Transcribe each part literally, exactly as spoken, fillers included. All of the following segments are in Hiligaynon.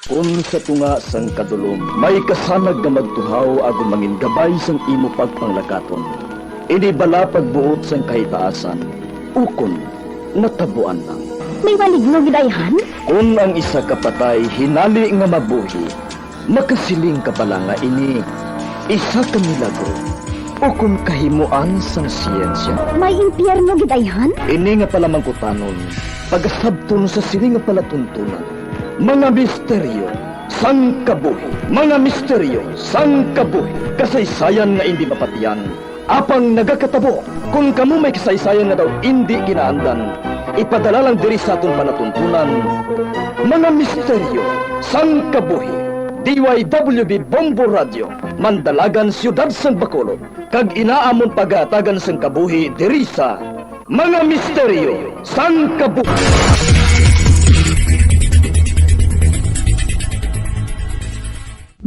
Kon sa tunga sang kadulom may kasanag nga magtuhaw agod mangin gabay sang imo pagpanglakaton, ini bala pagbuot sang kahitaasan, ukon natabuan lang. May maligno gid ayhan? Kon ang isa ka patay hinali nga mabuhi, makasiling ka bala nga ini isa ka milagro ukon kahimoan sang siyensya? May impyerno gid ayhan? Ini nga palamangkutanon, pagasabton sa sini nga palatuntunan. Mga misteryo sang kabuhi. Mga misteryo sang kabuhi. Kasaysayan nga indi mapatian, apang nagakatabo. Kon kamo may kasaysayan nga daw indi ginaandan, ipadala lang diri sa aton palatuntunan. Mga misteryo sang kabuhi. D Y W B Bombo Radio, Mandalagan, Siyudad sang Bacolod, kag ina amon pagahatagan sang kabuhi diri sa Mga Misteryo sang Kabuhi.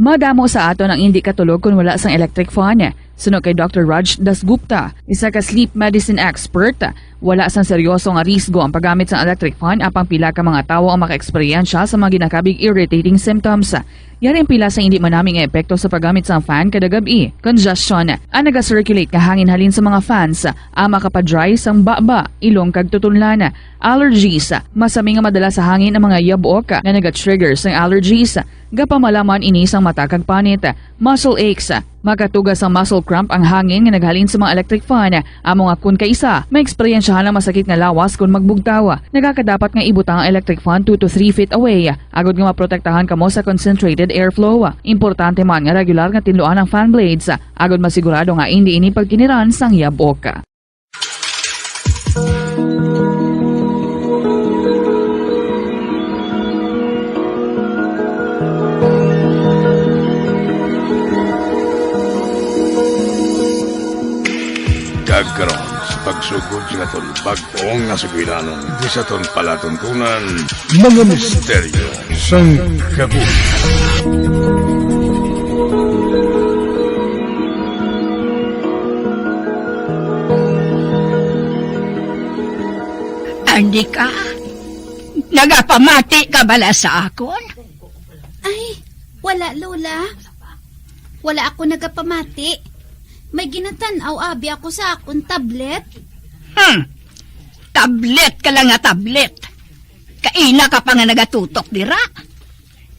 Madamo sa aton ang indi katulog kon wala sang electric fan. Suno kay Doctor Raj Dasgupta, isa ka sleep medicine expert, wala sang seryoso nga risgo ang paggamit sang electric fan, apang pila ka mga tawo ang makaeksperyensya sa mga ginakabig irritating symptoms. Yari ang pila sa indi manami nga epekto sa paggamit sang fan kada gab-i: congestion, ang naga-circulate nga hangin halin sa mga fans, ang makapa-dry sang baba, ilong kag tutunlan, allergies, masami nga madala sa hangin ang mga yabok nga naga-trigger sang allergies, gapamalaman ini sang mata kag panit, muscle aches, makatuga sang muscle cramp ang hangin nga naghalin sa mga electric fan, amo nga kon kaisa, maeksperiensyahan ang masakit nga lawas kon magbugtaw. Nagakadapat nga ibutang ang electric fan two to three feet away, agod nga maprotektahan kamo sa concentrated airflow. Importante man nga regular nga tinluan ang fan blades, agod masigurado nga indi ini pagkiniran sang yabok. Kag karon, sa pagsugod sa aton bag-o nga sugilanon, di sa aton palatuntunan, mga misteryo sang kabuhi. Arnica, nagapamati ka bala sa akon? Ay, wala, Lola. Wala ako nagapamati. May ginatan-aw abi ako sa akon tablet. Hmm. Tablet ka lang nga tablet. Kaina ka pa nga nagatutok dira.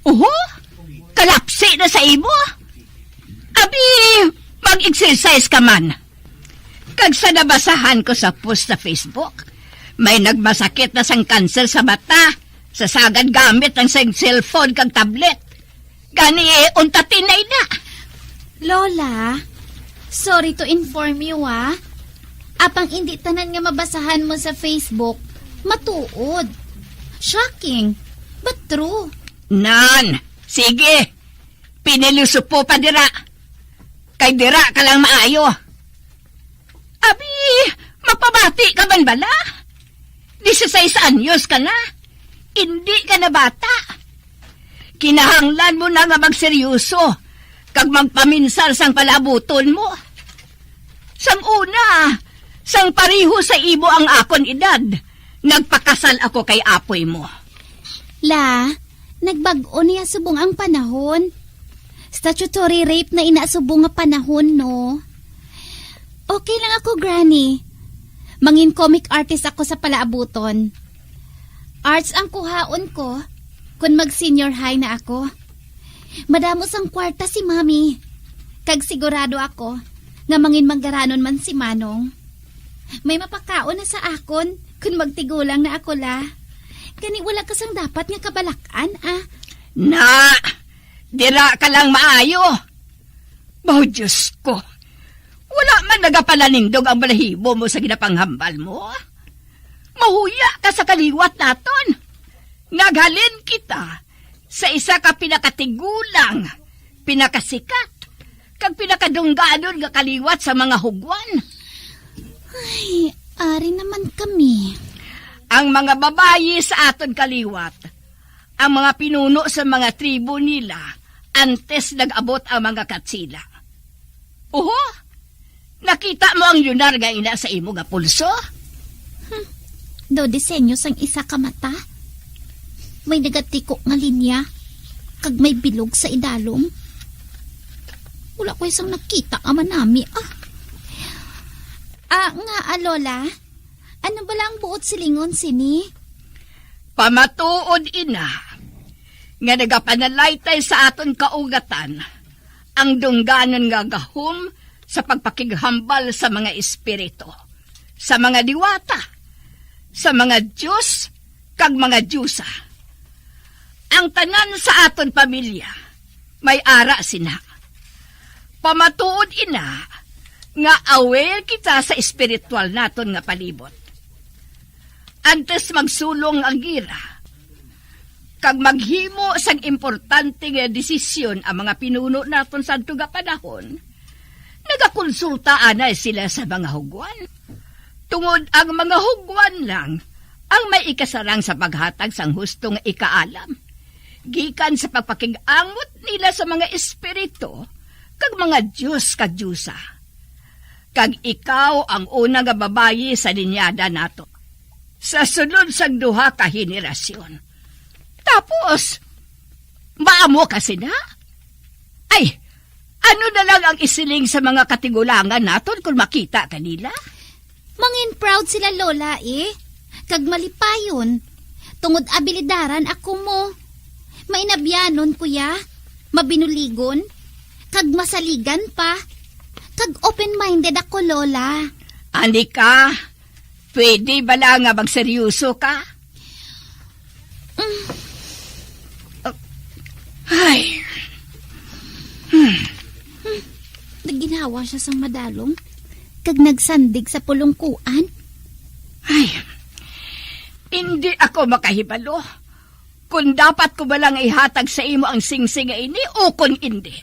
Oho, kalapsi na sa imo. Abi, mag-exercise ka man. Kag sa nabasahan ko sa post sa Facebook, may nagmasakit na sang cancer sa mata sa sagad gamit ang sang cellphone kag tablet. Gani, eh, unta tinay na. Lola, sorry to inform you, ah. Apang indi tanan nga mabasahan mo sa Facebook matuod. Shocking, but true. Nan, sige. Pinilusupo pa dira. Kay dira ka lang maayo. Abi, mapamati ka man bala? Dieciséis anyos ka na. Indi ka na bata. Kinahanglan mo na nga magseryoso kag magpaminsar sang palaabuton mo. Sang una, sang pareho sa imo ang akon edad, nagpakasal ako kay apoy mo. La, nagbag-o niya subong ang panahon. Statutory rape na ina subong nga panahon, no? Okay lang ako, Granny. Mangin comic artist ako sa palaabuton. Arts ang kuhaon ko kon mag-senior high na ako. Madamo sang kwarta si Mami, kag sigurado ako nga mangin manggaranon man si Manong. May mapakaon na sa akon kon magtigulang na ako, la. Gani wala ka sang dapat nga kabalak-an, ah. Na, dira ka lang maayo. Baw, Diyos ko, wala man nagapalanindog ang balahibo mo sa ginapanghambal mo. Mahuya ka sa kaliwat naton. Naghalin kita sa isa ka pinakatigulang, pinakasikat, kag pinakadungganon nga kaliwat sa mga hugwan. Ay, ari naman kami. Ang mga babayi sa aton kaliwat, ang mga pinuno sa mga tribo nila antes nag-abot ang mga Katsila. Oho, nakita mo ang lunar nga ina sa imo nga pulso? Hmm. Daw disenyo sang isa ka mata. May nagatiko nga linya. kag may bilog sa idalom. Wala ko isang nakita nga manami, ah. Ah, nga, ah, Lola? Ano bala ang buot silingon sini? Pamatuod, ina, nga nagapanalaytay sa aton kaugatan ang dungganon nga gahom sa pagpakighambal sa mga espiritu, sa mga diwata, sa mga dios, kag mga diyosa. Ang tanan sa aton pamilya may ara sina. Pamatuod ina nga aware kita sa espiritual naton nga palibot. Antes magsulong ang gira kag maghimo sang importante nga desisyon ang mga pinuno naton sa adto nga panahon, nagakonsulta anay sila sa mga hugwan. Tungod ang mga hugwan lang ang may ikasarang sa paghatag sang husto nga ikaalam gikan sa pagpakig-angot nila sa mga espiritu kag mga dios kag diyosa. Kag ikaw ang una nga babayi sa linyada nato, sa sulod sang duha ka henerasyon. Tapos, maamo ka sina? Ay, ano na lang ang isiling sa mga katigulangan naton kon makita ka nila? Mangin proud sila, Lola, eh. Kag malipayon, tungod abilidaran ako mo. Mainabyanon, kuya. Mabinuligon. Kag masaligan pa. Kag open-minded ako, Lola. Anika, pwede bala nga magseryoso ka? Mm. Ay. Hmm. Nagginhawa siya sang madalom, kag nagsandig sa pulungkuan. Ay, hindi ako makahibalo kon dapat ko ba lang ihatag sa imo ang singsing nga ini o kon indi.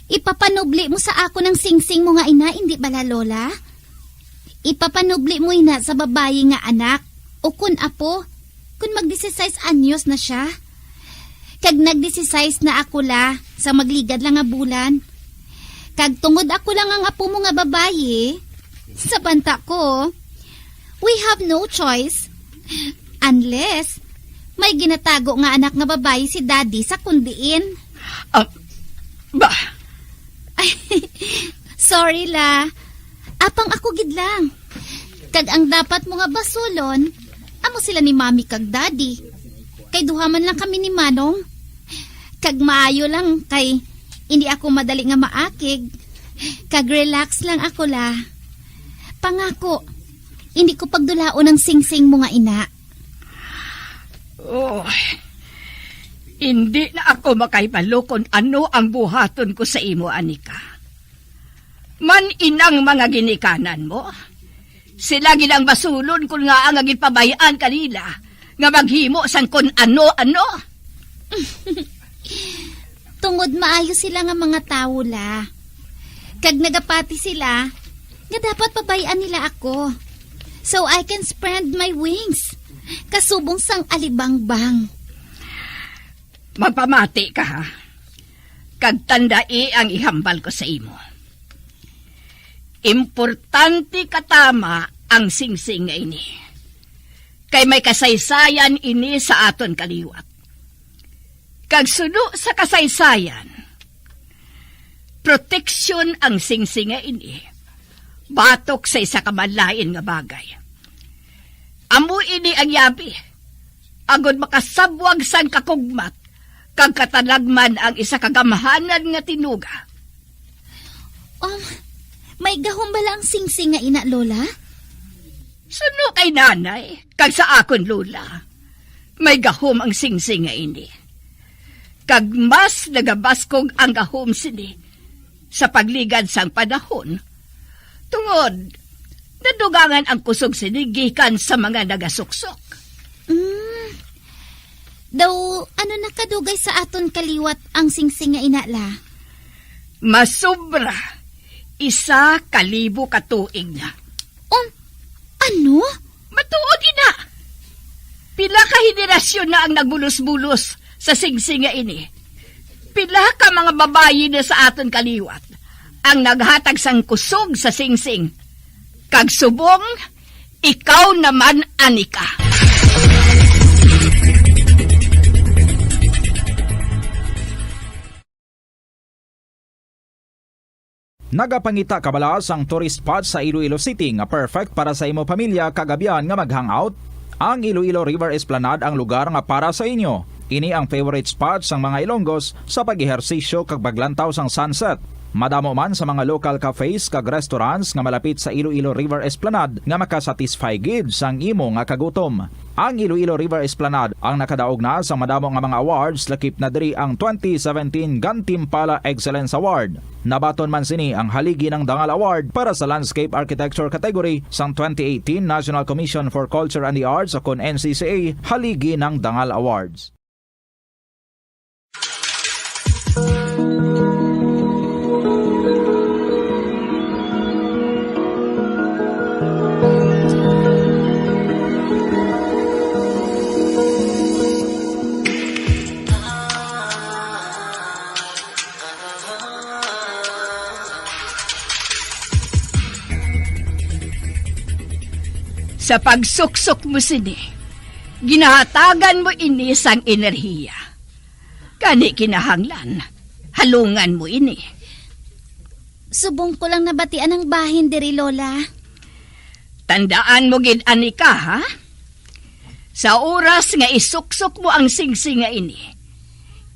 Ipapanubli mo sa akon ang singsing mo nga ina, indi bala, Lola? Ipapanubli mo ina sa babayi nga anak, ukon apo, kon mag-disisais anyos na sia. Kag nag-disisais na ako la sa magligad lang nga bulan. Kag tungod ako lang ang apo mo nga babayi, sa banta ko, we have no choice. Unless, may ginatago nga anak nga babayi si Daddy sa kundiin. Ah, ba? Ay, sorry la. Apang ako gid lang. Kag ang dapat mo nga basulon, amo sila ni Mami kag Daddy. Kay duha man lang kami ni Manong. Kag maayo lang kay hindi ako madali nga maakig. Kag relax lang ako la. Pangako, hindi ko pagdulaon ang singsing mo nga ina. Oh, hindi na ako makahibalo kon ano ang buhaton ko sa imo, Anika. Man inang mga ginikanan mo, sila gid ang basulon kon ngaa nga ginpabay-an ka nila nga maghimo sang kon ano-ano. Tungod maayo sila nga mga tawo la. Kag nagapati sila nga dapat pabay-an nila ako, so I can spread my wings kasubong sang alibangbang. Magpamati ka, ha? Kag tandai ang ihambal ko sa imo. Importante katama ang singsing nga ini, kay may kasaysayan ini sa aton kaliwat. Kag suno sa kasaysayan, proteksyon ang singsing nga ini batok sa isa ka malain nga bagay. Amo ini ang yabi, agod makasabwag sang kakugmat kag katalagman ang isa ka gamhanan nga tinuga. Um, may gahom bala ang singsing nga ina, Lola? Suno kay nanay, kag sa akon, Lola, may gahom ang singsing nga ini. Kag mas nagabaskog ang gahom sini sa pagligad sang panahon, tungod nadugangan ang kusog sini gikan sa mga nagasuksok. Mm. Daw, ano na kadugay sa aton kaliwat ang singsing nga ina, la? Masobra isa ka libo ka tuig na. Um, ano? Matuod, ina. Pila ka henerasyon na ang nagbulos-bulos sa singsing nga ini? Pila ka mga babayi na sa aton kaliwat ang naghatag sang kusog sa singsing? Kag subong, ikaw naman, Anika. Nagapangita ka bala sang tourist spot sa Iloilo City nga perfect para sa imo pamilya kag abyan nga mag-hangout? Ang Iloilo River Esplanade ang lugar nga para sa inyo. Ini ang favorite spot sang mga Ilonggos sa pag-ehersisyo kag paglantaw sang sunset. Madamo man sa mga local cafes kag restaurants nga malapit sa Iloilo River Esplanade nga makasatisfy gid sang imo nga kagutom. Ang Iloilo River Esplanade ang nakadaog na sa madamo nga mga awards, lakip na diri ang twenty seventeen Gantimpala Excellence Award. Nabaton man sini ang Haligi ng Dangal Award para sa Landscape Architecture category sang twenty eighteen National Commission for Culture and the Arts, o kon N C C A Haligi ng Dangal Awards. Sa pagsuksok mo sini, ginahatagan mo ini sang enerhiya. Gani kinahanglan, halungan mo ini. Subong ko lang nabatian ang bahin diri, Lola. Tandaan mo gid, Anika, ha? Sa oras nga isuksok mo ang singsing nga ini,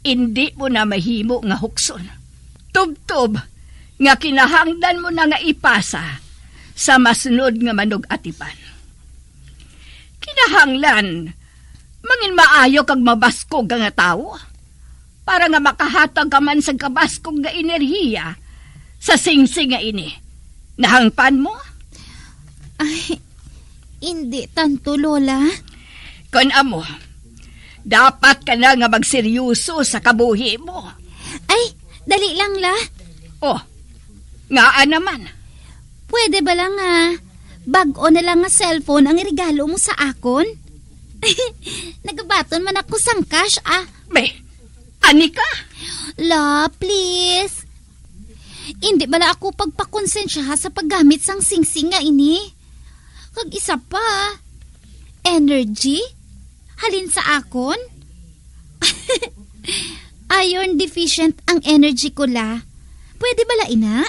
indi mo na mahimo nga hukson. Tubtob nga kinahanglan mo na nga ipasa sa masunod nga manug-atipan. Kinahanglan mangin maayo kag mabaskog ka nga tawo, para nga makahatag ka man sang kabaskog nga enerhiya sa singsing nga ini. Nahangpan mo? Ay, indi tanto, Lola. Kon amo, dapat ka na nga magseryoso sa kabuhi mo. Ay, dali lang, La. Oh, ngaa naman? Pwede ba lang nga bag-o na lang nga cellphone ang regalo mo sa akon? Nagabaton man ako sang cash, ah. Be, Anika? La, please. Indi bala ako pagpakonsensyaha sa paggamit sang singsing nga ini. Kag isa pa, energy? Halin sa akon? Iron deficient ang energy ko, La. Pwede bala ina?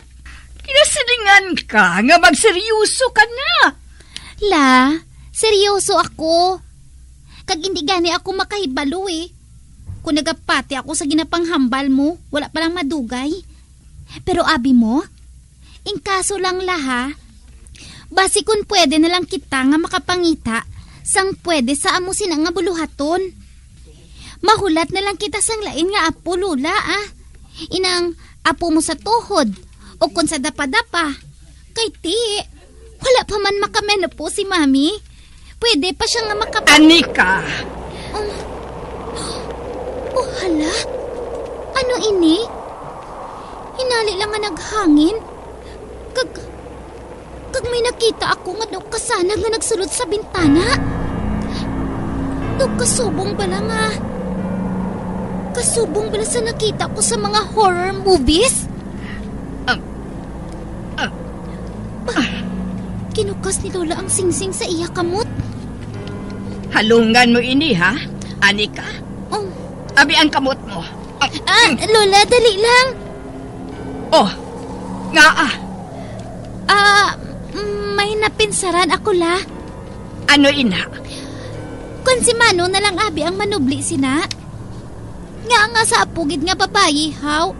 Kinasilingan ka nga magseryoso ka na. La, seryoso ako. Kag indi gani ako makahibalo eh. Kung nagapati ako sa ginapanghambal mo, wala pa lang madugay. Pero abi mo, in kaso lang, La, ha? Basi kun pwede na lang kita nga makapangita sang pwede sa amo sina nga buluhaton. Mahulat na lang kita sang lain nga apo, Lola, ah. Inang apo mo sa tuhod, o kon sa dapadapa. Kay ti, wala pa man makamenopause si Mami. Pwede pa siya nga makap- Anika! Um, oh, hala? Ano ini? Hinali lang nga naghangin. Kag, kag may nakita ako nga daw kasanag nga nagsulod sa bintana. Daw kasubong bala nga. Kasubong bala sa nakita ko sa mga horror movies? Ah, ah, ah. Kinukas ni Lola ang singsing sa iya kamot. Halungan mo ini, ha? Anika? Oh. Abi ang kamot mo. Ah, Lola, dali lang. Oh, ngaa? Ah, may napinsaran ako, La. Ano ina? Kon si Manong na lang abi ang manubli sina. Nga nga sa apo gid nga babayi, haw.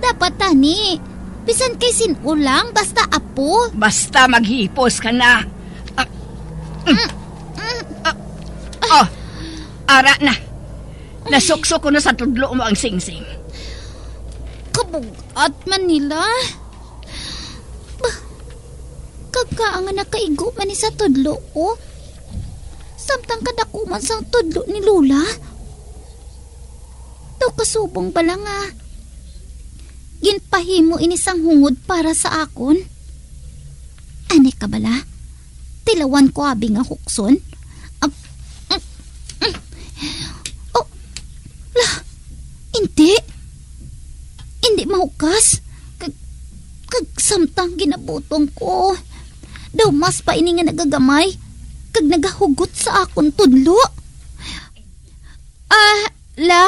Dapat tani, bisan kay sin-o lang, basta apo. Basta maghipos ka na. Ah, mm, ah, oh, ara na. Nasuksok ko na sa tudlo mo ang singsing. Kabug-at man nila. Bah, kagkaa nga nakaigo man ni sa tudlo ko. Samtang kadako man sang tudlo ni Lola. Daw kasubong bala nga ginpahimo ini sang hungod para sa akon. Ani ka bala? Tilawan ko abi nga hukson? Ag-, mm, mm. Oh, la, hindi. Hindi mahukas. Kag, kag samtang ginabutong ko. Daw mas pa ini nga nagagamay. Kag nagahugot sa akon tudlo. Ah, la,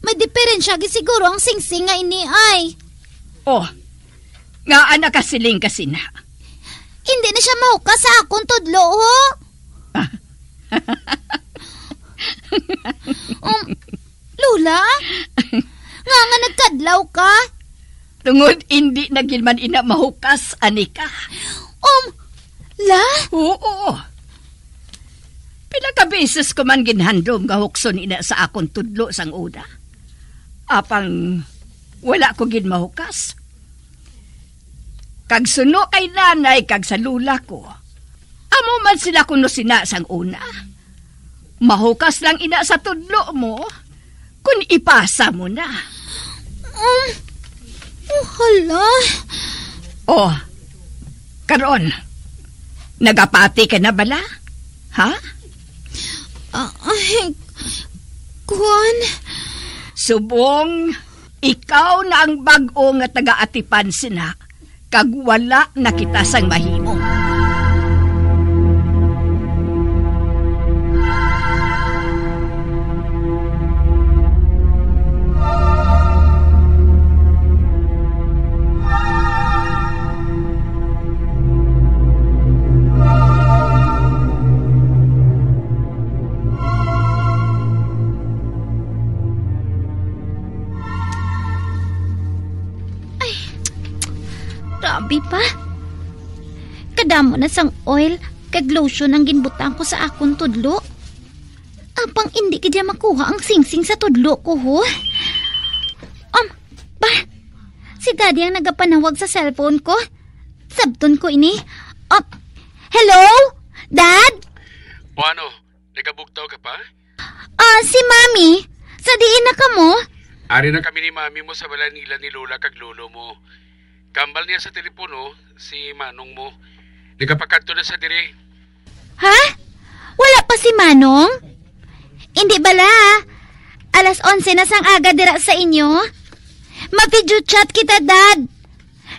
may diferensya gid siguro ang singsing nga ini ay. Oh, Ngaa nakasiling ka sina? Hindi na siya mahukas sa akon tudlo, ho. Ah. Um, Lola? Nga nga nagkadlaw ka? Tungod indi na gid man ina mahukas, ani ka. Um, La? Oo. Pila ka beses ko man ginhandom nga hukson ina sa akon tudlo sang una. Apang wala ko gid mahukas. Kag suno kay nanay kag sa lola ko, amo man sila kuno sina sang una. Mahukas lang ina sa tudlo mo kon ipasa mo na. Um, oh, hala. Oh, karon, nagapati ka na bala? Ha? Ah, ay, kuwan. Subong, ikaw na ang bag-o nga taga-atipan sina, kag wala na kita sang mahimo. Ay, grabe pa. Kadamo na sang oil kag lotion ang ginbutang ko sa akon tudlo. Apang indi gid niya makuha ang singsing sa tudlo ko, ho. Um, ba? Si Daddy ang nagapanawag sa cellphone ko. Sabton ko ini. Um, hello? Dad? O ano, nagabugtaw ka pa? Ah, si Mami, sa diin na kamo? Ari na kami ni Mami mo sa balay nila ni Lola kag Lolo mo. Kambal niya sa telepono si Manong mo. Nagapakadto na sa diri. Ha? Wala pa si Manong? Hindi bala. Alas onse na sang aga dira sa inyo. Ma-video chat kita, Dad.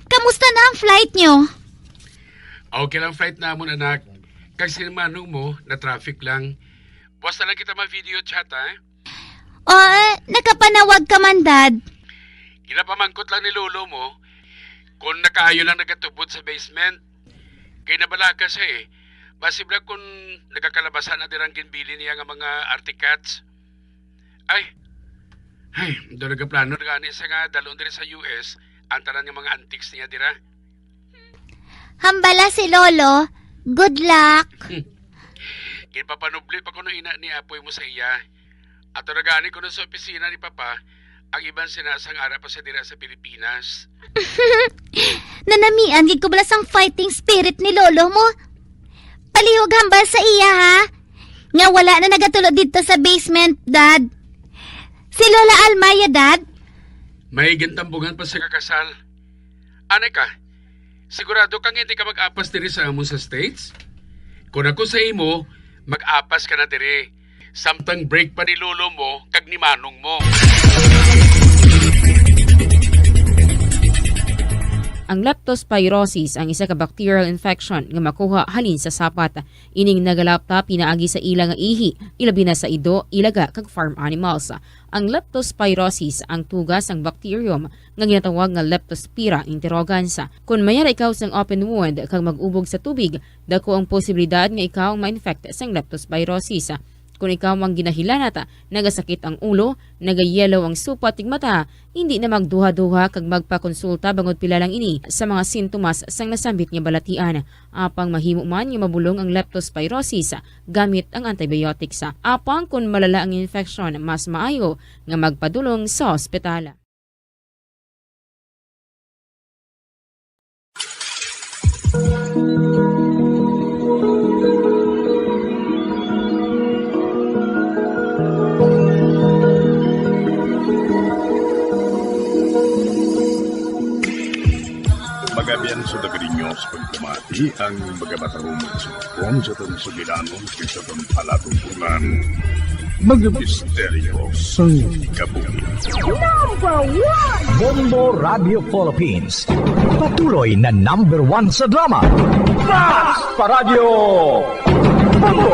Kamusta na ang flight nyo? Okay lang flight namon, anak. Kag si Manong mo, na-traffic lang. Buwas na lang kita mag-video chat, ha? O, eh, nakapanawag ka man, Dad. Ginapamangkot lang ni Lolo mo kung nakaayo lang nagatubod sa basement. Kay nabalaka siya, eh. Basi bala kung nagakalabasan na dirang ginbili niya nga mga artifacts. Ay, ay, daw nagaplano na gani siya nga dalon diri sa U S ang tanan nga mga antiques niya dira. Hambala si Lolo. Good luck. Ginpapanubli pa kuno ina ni apoy mo sa iya. Ato na gani kuno sa opisina ni Papa ang iban sina sang ara pa sa dira sa Pilipinas. Nanamian gid ko bala sang fighting spirit ni Lolo mo. Palihog hambal sa iya, ha? Nga wala na nagatulo didto sa basement, Dad. Si Lola Almaya, Dad? May gintambungan pa sa kakasal. Anay ka, sigurado ka nga hindi ka mag-apas diri sa amon sa States? Kung ako sa imo, mag-apas ka na diri. Samtang break pa ni lolo mo kag ni manong mo. Ang leptospirosis ang isa ka bacterial infection nga makuha halin sa sapat. Ining nagalapta pinaagi sa ila nga ihi, ilabi na sa ido, ilaga, kag farm animals. Ang leptospirosis ang tuga sang bacterium nga ginatawag nga Leptospira interrogans. Kon mayara ikaw sang open wound kag mag-ubog sa tubig, dako ang posibilidad nga ikaw ma-infect sang leptospirosis. Kon ikaw ang ginahilanat, nagasakit ang ulo, nagayellow ang supat ning mata, hindi na magduha-duha kag magpakonsulta bangod pila lang ini sa mga sintomas sang nasambit nga balatian. Apang mahimo man nga mabulong ang leptospirosis gamit ang antibiotics. Apang kon malala ang infection, mas maayo nga magpadulong sa ospital. Magabian sa taga ninyo sa pagkamati ang magamatarong mga sumpon sa atong sugilanon kag sa atong palatungkulan. Mga misteryo sang kabuhi. Number one! Bombo Radio Philippines. Patuloy na number one sa drama. Mas pa Radyo Bombo!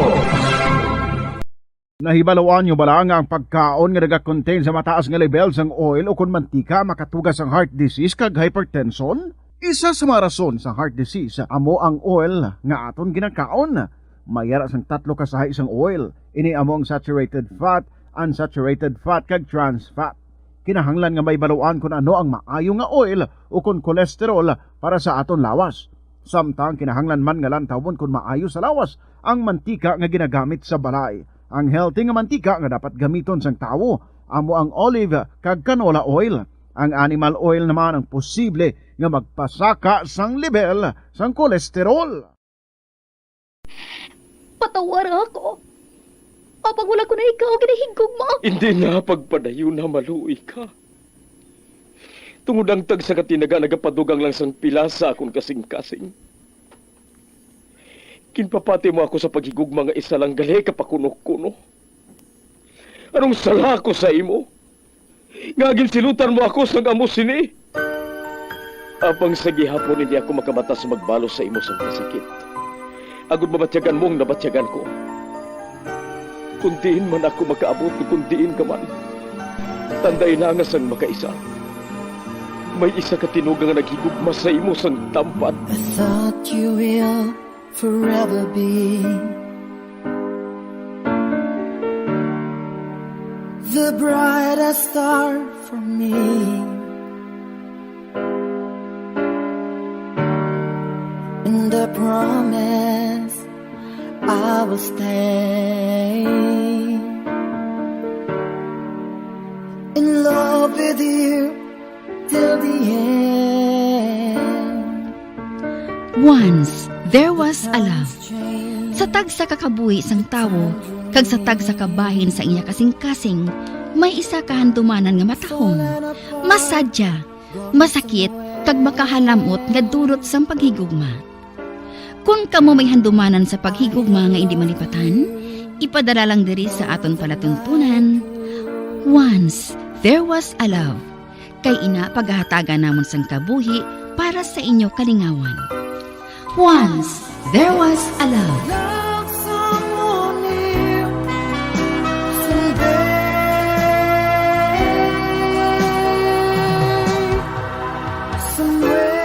Nahibaluan nyo bala nga ang pagkaon nga nagakontain sa mataas nga level sang oil ukon mantika makatuga sang heart disease kag hypertension? Isa sa mga rason sa heart disease amo ang oil nga aton ginakaon. May ara sang tatlo ka sahi sang oil. Ini amo ang saturated fat, unsaturated fat, kag trans fat. Kinahanglan nga may baluan kon ano ang maayo nga oil o kon cholesterol para sa aton lawas. Samtang kinahanglan man nga lantawon kon maayo sa lawas ang mantika nga ginagamit sa balay. Ang healthy nga mantika nga dapat gamiton sang tawo amo ang olive kag canola oil. Ang animal oil naman ang posible nga magpasaka sang lebel sang kolesterol. Patawara ako. Apang wala ko na ikaw ginahigugma. Hindi na pagpadayon na maluoy ka. Tungod ang tagsa ka tinaga nagapadugang lang sang pila sa akon kasing-kasing. Ginpapati mo ako sa paghigugma nga isa lang gali ka pakuno-kuno. Anong sala ko sa imo? Nga ginsilutan mo ako sang amo sini? Apang sa gihapon hindi ako makabata sa magbalos sa imo sang kasakit, agod mabatyagan mo ang nabatyagan ko. Kung diin man ako makaabot, kung diin ka man, tandai na nga sang makaisa, may isa ka tinuga nga naghigugma sa imo sang tampad. I thought you will forever be the brightest star for me. And I promise I will stay in love with you till the end. Once there was a love. Sa tagsa ka kabuhi sang tawo kag sa tagsa ka bahin sa iya kasing-kasing, may isa ka handumanan nga matahom, masadya, masakit, kag makahalamot nga dulot sang paghigugma. Kon kamo may handumanan sa paghigugma nga indi malipatan, ipadala lang diri sa aton palatuntunan, Once There Was a Love. Kay ina, pagahatagan namon sang kabuhi para sa inyo kalingawan. Once There Was a Love. Love someone new someday, somewhere.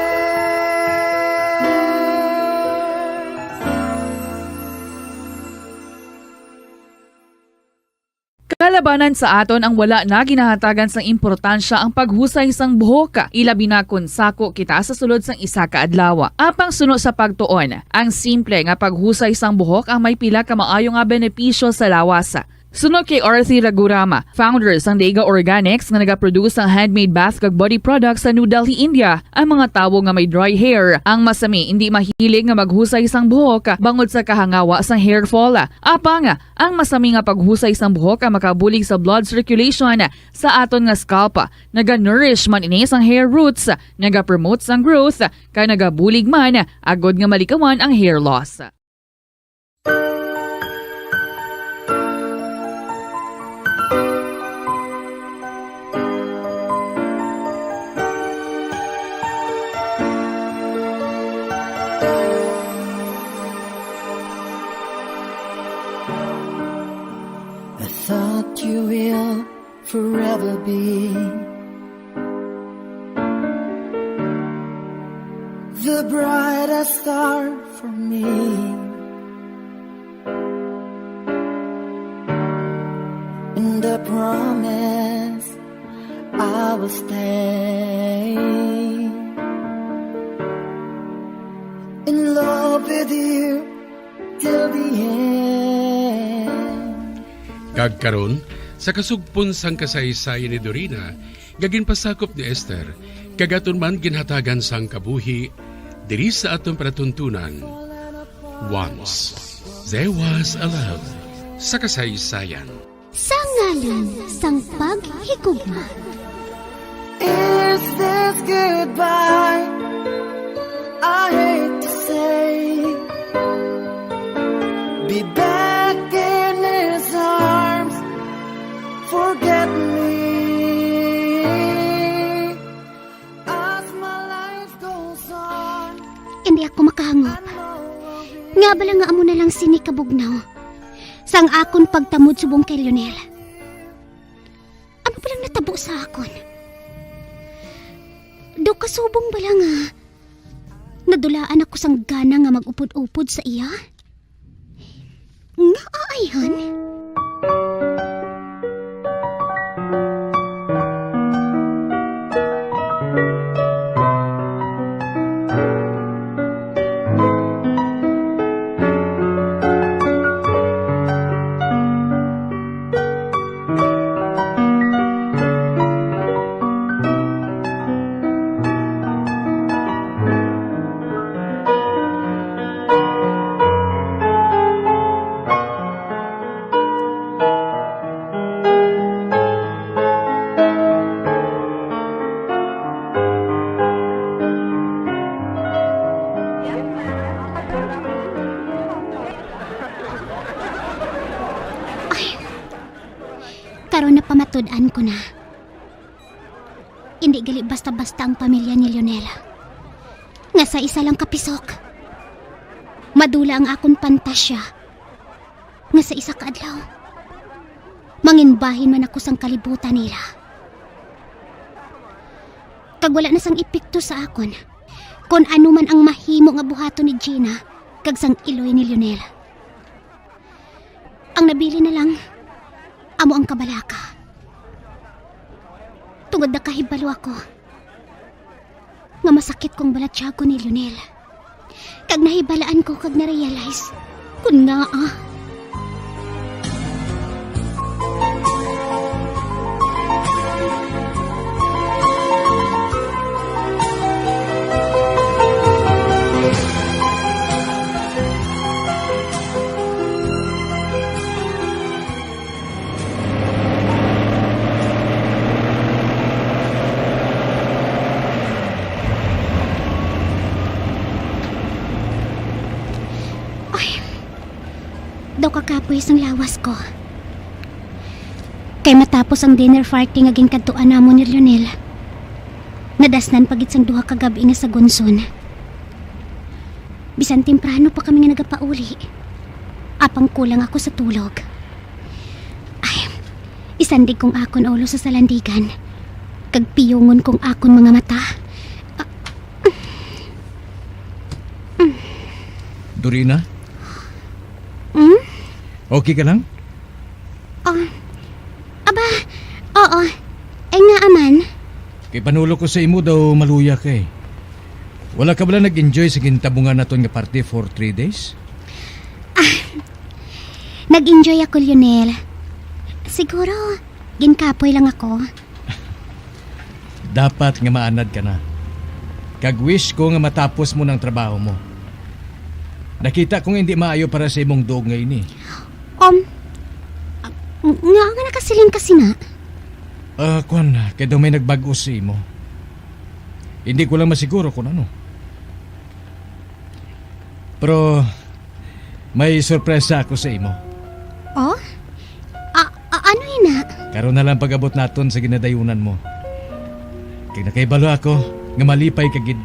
Kalabanan sa aton ang wala na ginahatagan sang importansya ang paghusay sang buhok, ilabi na kon sako kita sa sulod sang isa ka adlaw. Apang suno sa pagtuon, ang simple nga paghusay sang buhok ang may pila ka maayo nga benepisyo sa lawas. Suno kay Arthi Ragurama, founder sang Dega Organics nga nagaproduce sang handmade bath kag body products sa New Delhi, India, ang mga tawo nga may dry hair ang masami indi mahilig nga maghusay sang buhok bangod sa kahangawa sang hair fall. Apang ang masami nga paghusay sang buhok ang makabulig sa blood circulation sa aton nga scalp. Naga-nourish man ini sang hair roots, nagapromote sang growth, kag nagabulig man agod nga malikawan ang hair loss. I thought you will forever be the brightest star for me. And I promise I will stay in love with you till the end. Kag karon, sa kasugpon sang kasaysayan ni Dorina, nga ginpasakop ni Esther, kag aton man ginhatagan sang kabuhi diri sa aton palatuntunan, Once There Was a Love, sa kasaysayan. Sa ngalan sang paghigugma. Is this goodbye? I hate to say, be back in his arms. Forget me as my life goes on. Hindi ako makahangop. Nga bala nga amo na lang sini kabugnaw sang akon pagtamod subong kay Lionel. Ano palang natabo sa akon? Daw kasubong bala nga Dulaan ako sang gana nga mag-upod-upod sa iya. Nga ayhan? Ay, karon napamatud-an ko na. Indi gali basta-basta ang pamilya ni Lionel, nga sa isa lang ka pisok, madula ang akon pantasya nga sa isa ka adlaw, manginbahin man ako sang kalibutan nila. Kag wala na sang epekto sa akon kon ano man ang mahimo nga buhaton ni Gina kag sang iloy ni Lionel. Ang nabilin na lang amo ang kabalaka. Tungod nakahibalo ako nga masakit ko ang balatyagon ni Lionel. Kag nahibalaan ko kag na-realize kon ngaa. Ay, daw kakapoy sang lawas ko. Kay matapos ang dinner party nga ginkadtuan namon ni Lionel, nadasnan pa gid sang duha ka gab-i nga sagunson. Bisan temprano pa kami nga nagapauli, apang kulang ako sa tulog. Ay, isandig kong akon ulo sa salandigan, kag piyungon kong akon mga mata. Ah, Dorina? Hmm? Okay ka lang? Ah, aba, oo. Ay nga, aman. Kay panulok ko sa imo daw maluya ka eh. Wala ka bala nag-enjoy sa gintabungan naton nga party for three days? Nag-enjoy ako, Lionel. Siguro, ginkapoy lang ako. Dapat nga maanad ka na. Kag wish ko nga matapos mo ng trabaho mo. Nakita ko nga hindi maayo para sa imong duog nga ini. Um, nga nga nakasiling ka sina? Ah, kwan, kay daw may nagbag-o sa imo. Hindi ko lang masiguro kung ano. Pero may sorpresa ako sa imo. Oh? A, a ano ina? Karon na lang pag-abot naton sa ginadayunan mo. Kay nakahibalo ako nga malipay ka gid.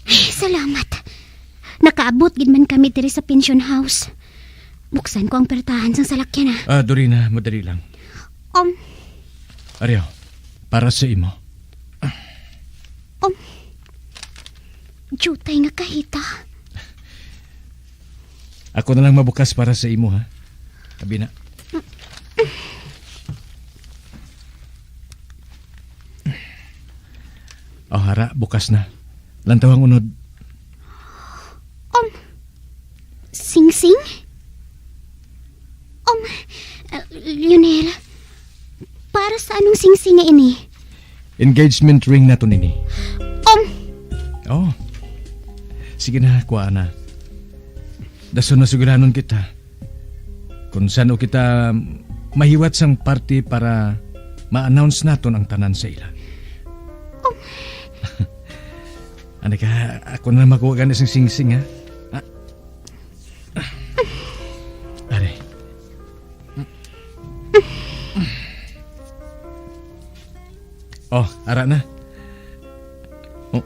Ay, salamat. Nakaabot gid man kami diri sa pension house. Buksan ko ang pertahan sang salakyan, ah. Ah, Dorina, madali lang. Um, Ariyo, para sa imo. um. Jutay nga kahita. Ako na lang mabukas para sa imo, ha? Abi na. Oh, hara, bukas na. Lantaw ang unod. Um, singsing? Um, uh, Lionel, para sa anong singsing nga ini? Engagement ring naton ini. Um, Oh. Sige na, kuha na. Dason na sugilanon kita. Kung saan kita mahiwat sang party para ma-announce naton ang tanan sa ila. Ano ka, ako na makuha gani sing singsing, ha? Ah. Are. Oh, ara na. Oh.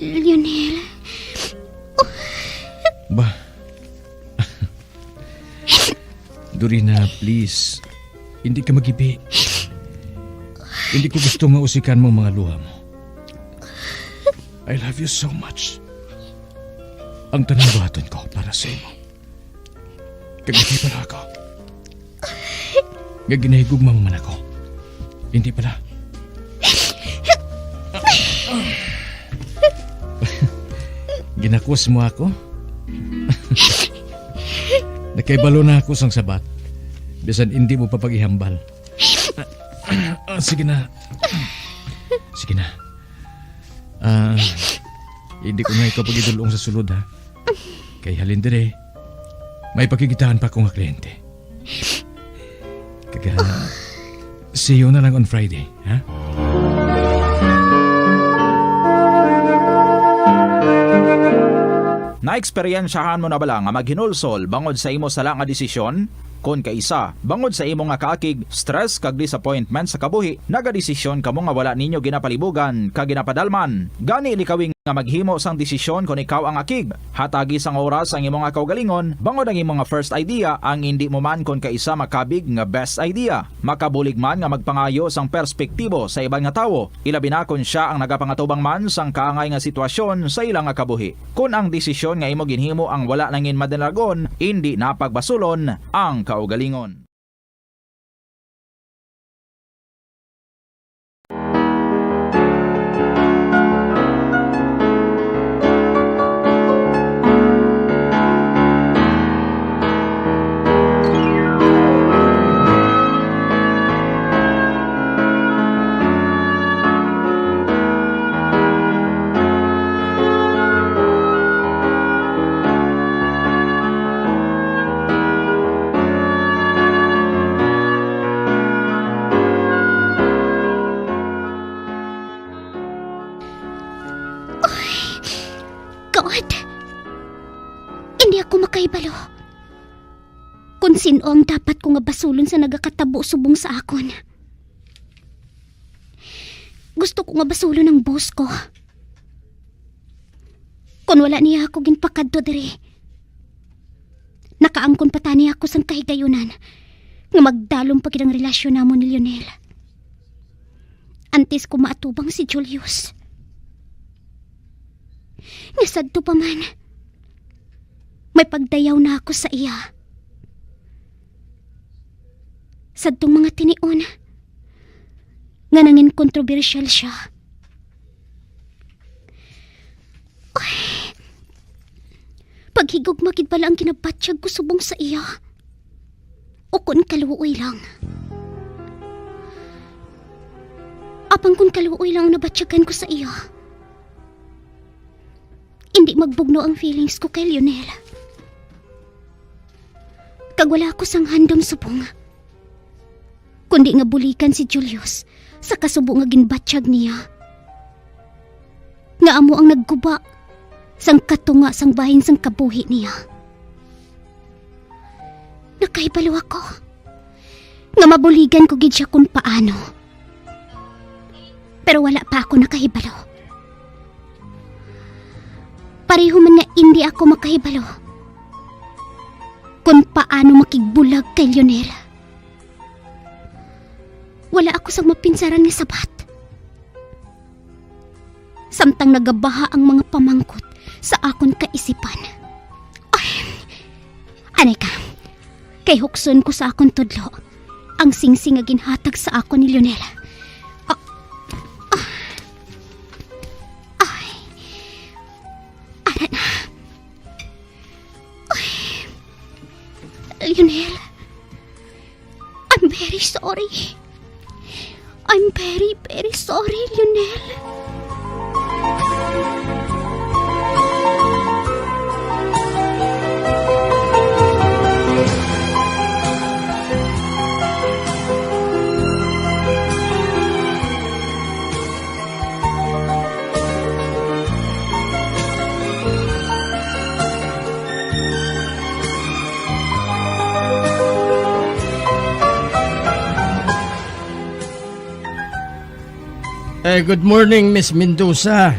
Lionel. Ba? Dorina, please. Hindi ka magibi. Hindi ko gusto nga usikan mo ang mga luha mo. I love you so much. Ang tanan buhaton ko para sa imo. Kag hindi pala ako. Nga ginahigugma mo man ako. Hindi pala. Ginakos mo ako? Nakahibalo na ako sang sabat. Bisan hindi mo pa paghihambal. Ah, sige na. Sige na. Ah, hindi ko na ikaw pagidulong sa sulod, ha? Kay halin dire, may pakikitaan pa ko nga kliyente. Kag, ah, see you na lang on Friday, ha? Naeksperyensyahan mo na bala nga maghinulsol bangod sa imo sala nga desisyon? Kon kaisa, bangod sa imo nga kaakig, stress kag disappointment sa kabuhi, nagadesisyon kamo nga wala ninyo ginapalibugan kag ginapadalman. Gani, likawin nga maghimo sang desisyon kon ikaw ang akig. Hatagi sang oras ang imo nga kaugalingon, bangod ang imo nga first idea ang indi mo man kon kaisa makabig nga best idea. Makabulig man nga magpangayo sang perspektibo sa iban nga tawo, ilabi na kon sia ang nagapangatubang man sang kaangay nga sitwasyon sa ila nga kabuhi. Kon ang desisyon nga imo ginhimo ang wala nangin madalagon, indi na pagbasulon ang kaugalingon. Uy, God! Hindi ako makahibalo kon sin-o ang dapat ko nga basulon sa nagakatabo subong sa akon. Gusto ko nga basulon ang boss ko. Kon wala niya ako ginpakadto diri, nakaangkon pa tani ako sang kahigayunan nga magdalom pa gid ang relasyon namon ni Lionel. Antes ko maatubang si Julius, nga sadto pa man, may pagdayaw na ako sa iya. Sadtong mga tinion nga nangin kontrobersyal siya. Ay, paghigugma gid bala ang ginabatyag ko subong sa iya? O kon kaluoy lang? Apang kon kaluoy lang ang nabatyagan ko sa iya, indi magbugno ang feelings ko kay Lionel. Kag wala ako sang handom subong, kundi nga buligan si Julius sa kasubo nga ginbatyag niya, nga amo ang nagguba sang katunga sang bahin sang kabuhi niya. Nakahibalo ako nga mabuligan ko gid sia kun paano. Pero wala pa ako nakahibalo. Pareho man nga indi ako makahibalo kon paano makigbulag kay Lionel. Wala ako sang mapinsaran nga sabat, samtang nagabaha ang mga pamangkot sa akon kaisipan. Ay, anay ka, kay hukson ko sa akon tudlo ang singsing nga ginhatag sa akon ni Lionel. Ah, ah, ay, ara na. Ay, Lionel, I'm very sorry. I'm very, very sorry, Lionel. Eh, good morning, Miss Mendoza.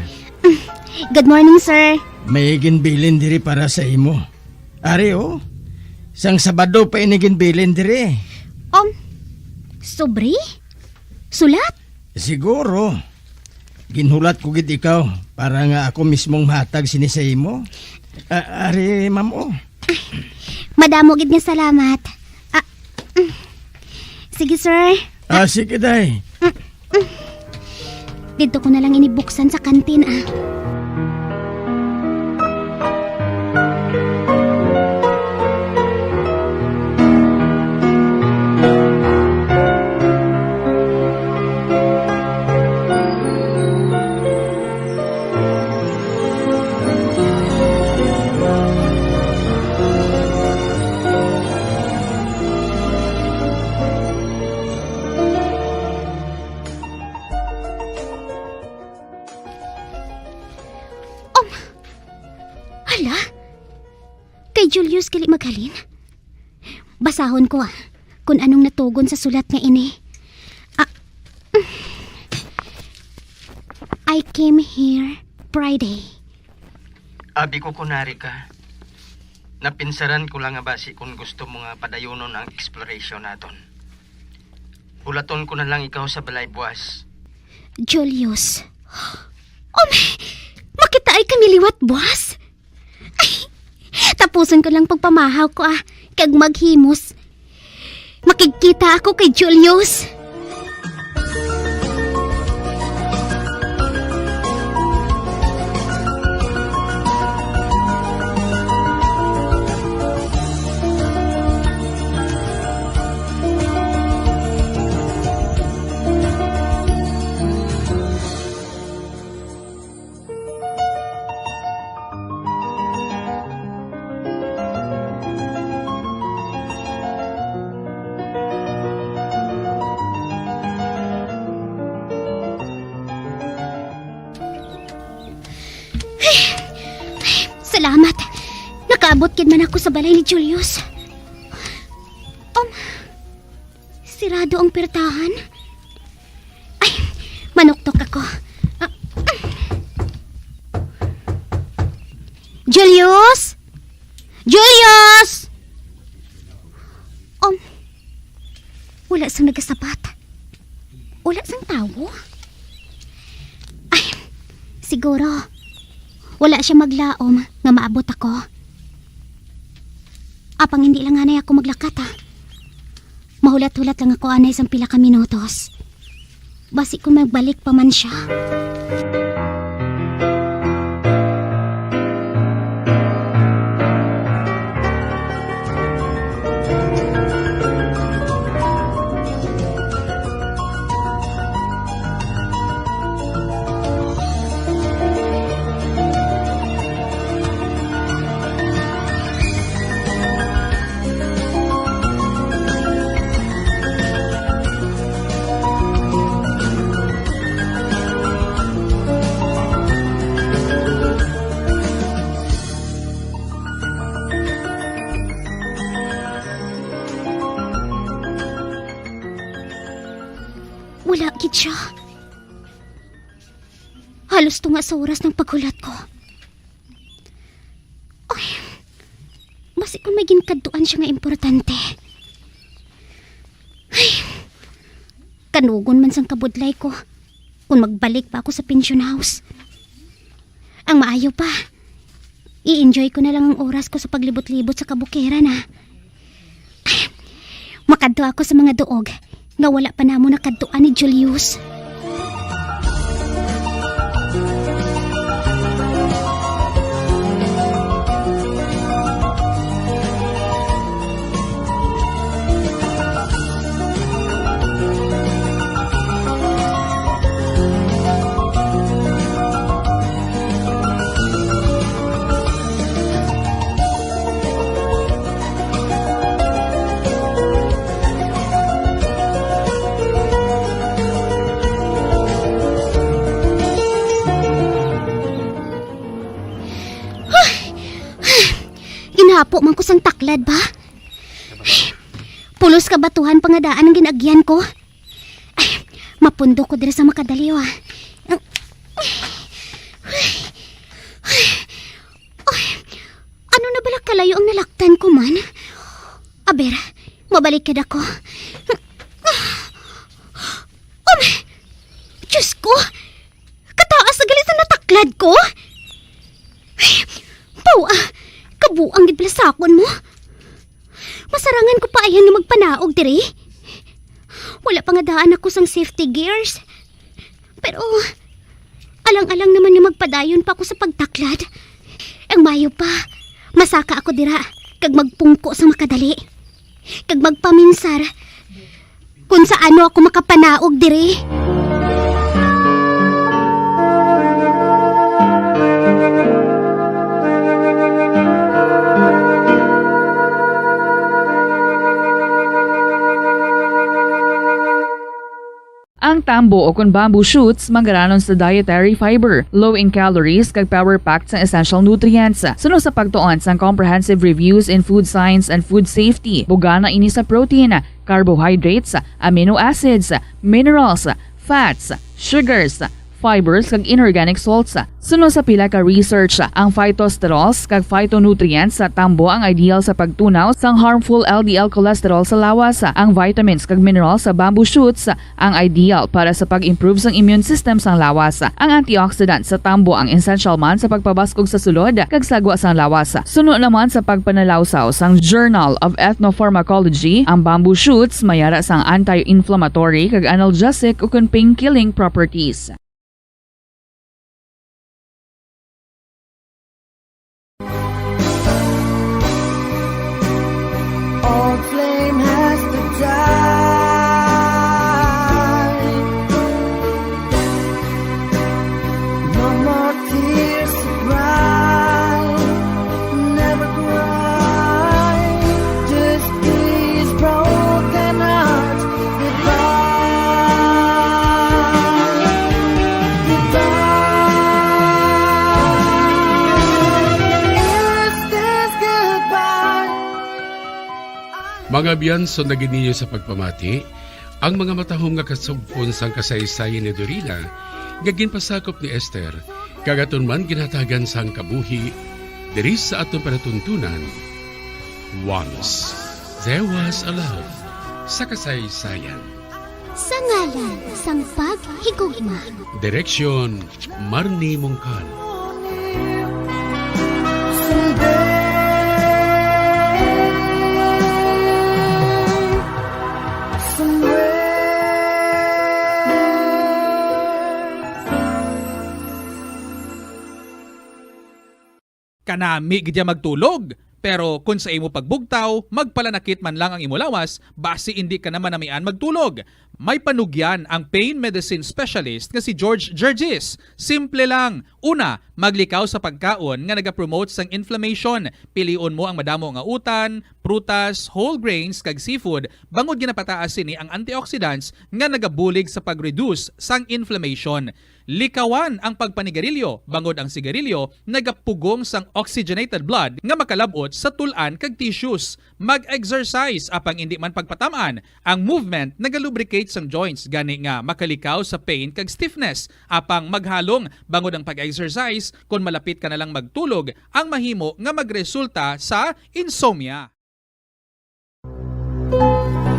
Good morning, sir. May ginbilin diri para sa imo. Ari, oh. Sang Sabado pa ini ginbilin diri. Um, sobre? Sulat? Siguro. Ginhulat ko gid ikaw para nga ako mismong mahatag sini sa imo. Ah, ari, ma'am, oh. Madamo gid nga salamat. Ah, mm. Sige, sir. Ah, sige, day. Mm, mm. Didto ko na lang ini buksan sa kantin, ah. Um, hala? Kay Julius gali maghalin? Basahon ko, ah, kung anong natugon sa sulat nga ini. Ah, I came here Friday. Abi ko, kunari ka. Napinsaran ko lang nga basi kung gusto mo nga padayunon ang exploration naton. Hulaton ko na lang ikaw sa balay buwas. Julius. Oh, may, makitaay kami liwat buwas? Ay, tapuson ko lang pagpamahaw ko, ah, kag maghimos. Makigkita ako kay Julius. Salamat. Nakaabot gid man ako sa balay ni Julius. Um, sirado ang pertahan. Ay, manuktok ako. Ah, Julius? Julius! Um, wala sang nagasabat. Wala sang tawo. Ay, siguro, wala siya maglaom nga maabot ako. Apang hindi lang anay ako maglakat, ah. Mahulat-hulat lang ako anay sang pila ka minutos. Basi kung magbalik pa man siya. Wala gid siya. Halos tunga sa oras ng paghulat ko. Ay, basi kung may ginkadtuan siya nga importante. Ay, kanugon man sang kabudlay ko kung magbalik pa ako sa pension house. Ang maayo pa, i-enjoy ko na lang ang oras ko sa paglibot-libot sa kabukiran, ah. Makadto ako sa mga duog nga wala pa namo nakadtuan ni Julius. Ginhapo man ko sang taklad ba. Pulos ka batuhan pa nga daan ang gin-agyan ko. Ay, mapundo ko diri sa makadali, ah. Kabalikid ako. Um, Diyos ko! Kataas na gali sa nataklad ko! Baw, ah, kabuang gid pala sa akon mo. Masarangan ko pa ayan nga magpanaog diri. Wala pa nga daan ako sang safety gears. Pero alang-alang naman nga magpadayon pa ako sa pagtaklad. Ang mayo pa, masaka ako dira kag magpungko sa makadali. Kag magpaminsar kung sa ano ako makapanaog diri. Ang tambo o kon bamboo shoots mangaranon sa dietary fiber, low in calories, kag power-packed sang essential nutrients. Suno sa pagtuon sang Comprehensive Reviews in Food Science and Food Safety, bugana ini sa protein, carbohydrates, amino acids, minerals, fats, sugars, fibers, kag inorganic salts. Suno sa pila ka research, ang phytosterols kag phytonutrients sa tambo ang ideal sa pagtunaw sang harmful L D L cholesterol sa lawas. Ang vitamins kag minerals sa bamboo shoots ang ideal para sa pag-improve sang immune system sang lawas. Ang antioxidant sa tambo ang essential man sa pagpabaskog sa sulod kag sagwa sang lawas. Suno naman sa pagpanalawsaw sang Journal of Ethnopharmacology, ang bamboo shoots may ara sang anti-inflammatory kag analgesic ukon pain-killing properties. Old flame has to die. No more tears to cry. Never cry. Just these broken hearts. Mga biyanso na gid ninyo sa pagpamati, ang mga matahom nga kasugpon sang kasaysayan ni Dorina nga ginpasakop ni Esther, kag aton man ginhatagan sang kabuhi diri sa aton palatuntunan. Once there was a love sa kasaysayan. Sa ngalan sang paghigugma. Direksyon, Marnie Mongkal. Kanami gid ya magtulog, pero kon sa imo pagbugtaw, magpalanakit man lang ang imo lawas, basi indi ka na manamian magtulog. May panugyan ang pain medicine specialist nga si George Gergis. Simple lang. Una, maglikaw sa pagkaon nga nagapromote sang inflammation. Pilion mo ang madamo nga utan, prutas, whole grains, kag seafood, bangod ginapataas sini ang antioxidants nga nagabulig sa pag-reduce sang inflammation. Likawan ang pagpanigarilyo, bangod ang sigarilyo nagapugong sang oxygenated blood nga makalab-ot sa tul-an kag tissues. Mag-exercise, apang indi man pagpatam-an. Ang movement nagalubricate sang joints, gani nga makalikaw sa pain kag stiffness. Apang maghalong, bangod ang pag-exercise, kon malapit ka na lang magtulog, ang mahimo nga magresulta sa insomnia.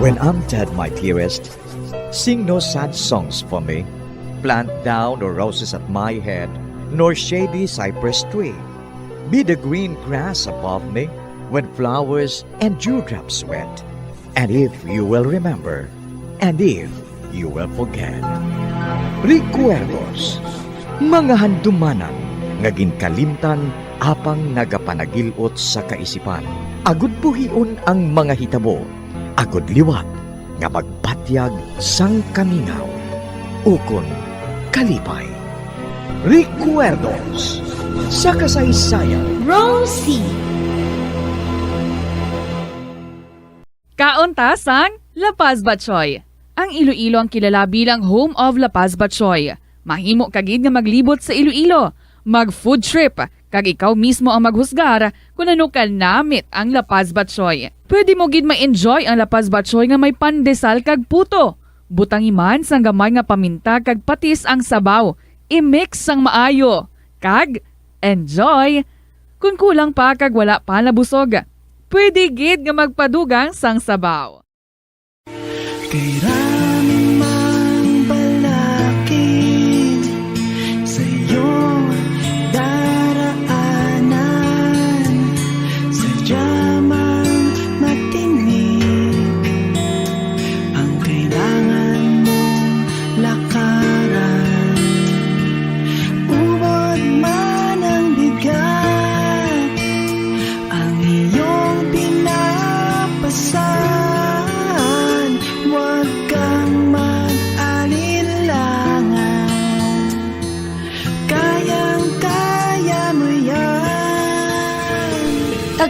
When I'm dead, my dearest, sing no sad songs for me. Plant thou no roses at my head, nor shady cypress tree. Be the green grass above me when flowers and dewdrops wet. And if you will remember, and if you will forget. Recuerdos, mga handumanan nga ginkalimtan apang nagapanagil-ot sa kaisipan. Agud buhion ang mga hitabo, agud liwat nga magbatyag sang kamingaw ukon kalipay. Recuerdos sa kasaysayan. Rosie. Kaon ta sang La Paz Batchoy. Ang Iloilo ang kilala bilang home of La Paz Batchoy. Mahimo ka gid nga maglibot sa Iloilo, mag food trip, kag ikaw mismo ang maghusgar kon ano ka namit ang La Paz Batchoy. Pwede mo gid ma-enjoy ang La Paz Batchoy nga may pandesal kag puto. Butangi man sang gamay nga paminta kag patis ang sabaw. I-mix sang maayo. Kag enjoy! Kon kulang pa kag wala pa nabusog, pwede gid nga magpadugang sang sabaw.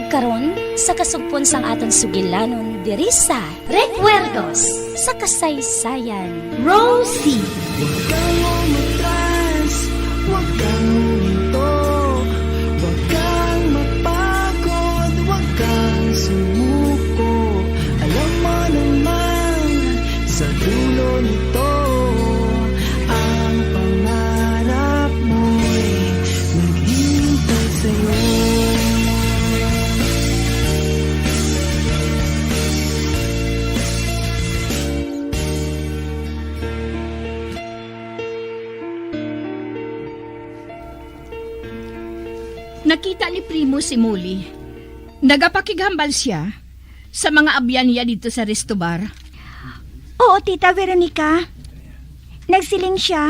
Karon, sa kasugpon sang aton sugilanon diri sa Recuerdos sa Kasaysayan. Rosie. Huwag kang umatras, huwag kang huminto, huwag kang mapagod, huwag kang sumuko. Alam mo naman, sa dulo nito, ang pangarap mo'y naghihintay sa'yo. Nakita ni Primo si Molly. Nagapakighambal siya sa mga abyan niya dito sa resto bar. Oo, Tita Veronica. Nagsiling siya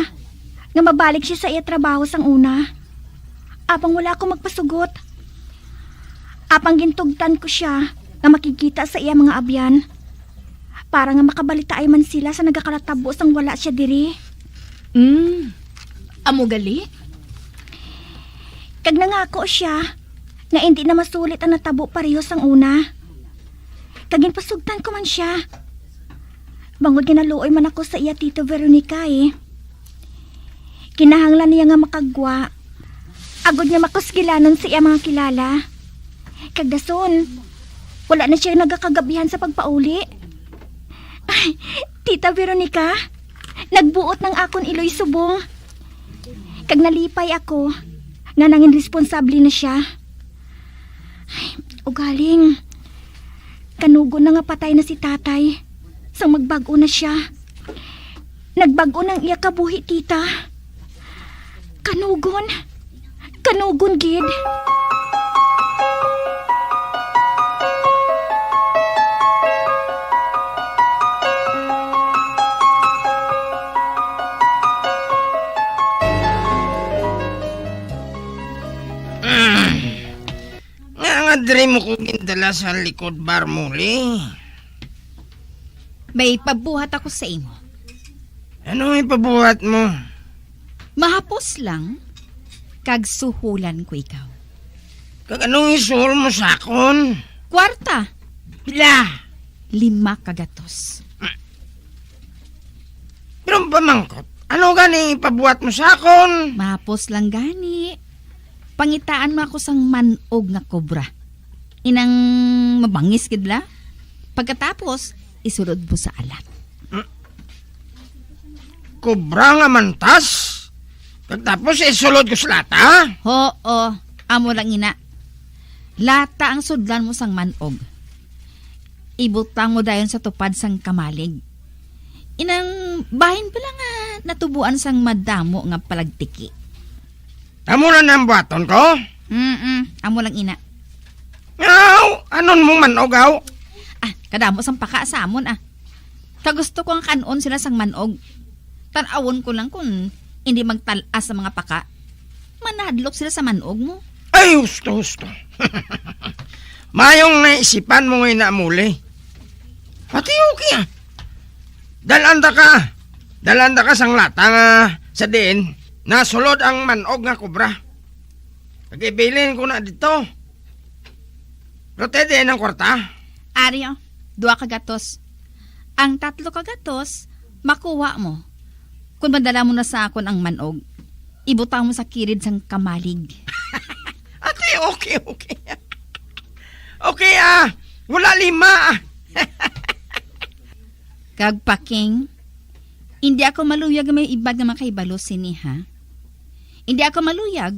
nga mabalik siya sa iya trabaho sang una. Apang wala ako magpasugot. Apang gintugtan ko siya nga makigkita sa iya mga abyan, para nga makabalitaay man sila sa nagakalatabo sang wala siya diri. Mm. Amo gali? Kag nangako siya nga indi na masulit ang natabo pareho sang una. Kag ginpasugtan ko man sia. Bangod nga naluoy man ako sa iya, Tito Veronica, eh. Kinahanglan niya nga makagwa, agod nga makusgilanon sa iya mga kilala. Kag dason, wala na siya nagakagabihan sa pagpauli. Ay, Tita Veronica, nagbuot ang akon iloy subong. Kag nalipay ako nga nangin responsable na siya. Ay, ugaling, kanugon na nga patay na si tatay, sang magbag-o na siya. Nagbag-o na ang iya kabuhi, tita. Kanugon. Kanugon gid. Mm. Nga, nga diri mo ko gindala sa likod bar, Molly? May pabuhat ako sa imo. Ano ipabuhat mo? Mahapos lang, kag suhulan ko ikaw. Kag anong isuhol mo sa akon? Kwarta. Pila? Lima ka gatos. Pero pamangkot, ano gani ipabuhat mo sa akon? Mahapos lang gani. Pangitaan mo ako sang man-og nga kobra. Inang mabangis gid la. Pagkatapos, isulod mo sa alat. Hmm? Kobra nga mantas? Pagkatapos, isulod ko sa lata? Oo, amo lang ina. Lata ang sudlan mo sang man-og. Ibutang mo dayon sa tupad sang kamalig. Inang bahin pa lang nga natubuan sang madamo nga palagtiki. Amo na nang buhaton ko? Mm-mm, amo lang ina. Aw, anon mong man-og, aw? Ah, kadamo sang paka sa amon, ah. Kagusto ko nga kan-on sila sang man-og. Tan-awon ko lang kung hindi magtal-as sa mga paka. Manahadlok sila sa man-og mo. Ay, husto, husto. Mayong naisipan mo nga ina, Molly. Pati okay, ah. Dalan ta ka. Dalan ta ka sang lata nga sa diin nasulod ang man-og nga kobra. Kag ibilin ko na dito. Pero te, diin ang kwarta? Ari, oh, dua ka gatos. Ang tatlo ka gatos, makuha mo. Kung madala mo na sa akon ang man-og, ibutang mo sa kilid sang kamalig. Ate, okay, okay. Okay, ah. Wala lima. Kag paking, hindi ako maluyag nga may iban nga makahibalo sini, ha? Hindi ako maluyag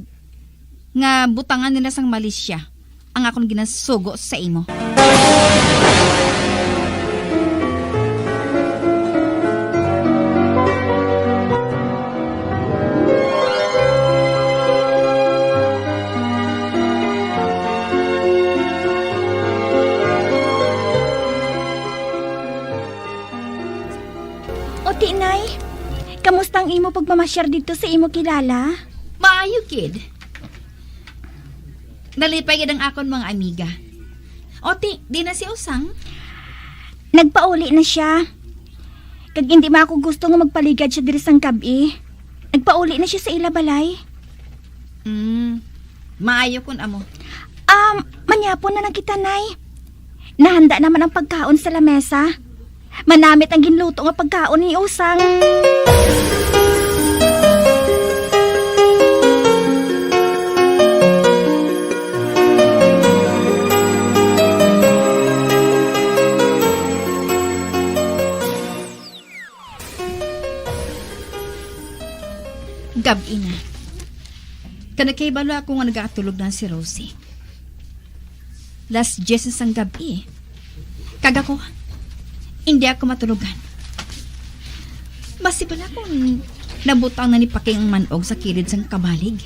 nga butangan nila sang malisya ang akon ginasugo sa imo. O, Tinay, kamusta ang imo pagmamasyar didto sa imo kilala? Maayo gid. Nalipay gid ang akon mga amiga. O, ti, di na si Usang? Nagpauli na siya. Kag hindi man ako gusto nga magpaligad siya diri sang gab-i. Nagpauli na siya sa ila balay. Mm, maayo kun amo. Um, manyapon na lang kita, Nay. Nahanda naman ang pagkaon sa lamesa. Manamit ang ginluto nga pagkaon ni Usang. Gab-i na. Kag nakahibalo ako nga nagatulog na si Rosie. Las diyes na sang gab-i. Kag ako, hindi ako matulogan. Masi bala kung nabutang na ni Paking ang man-og sa kilid sang kamalig.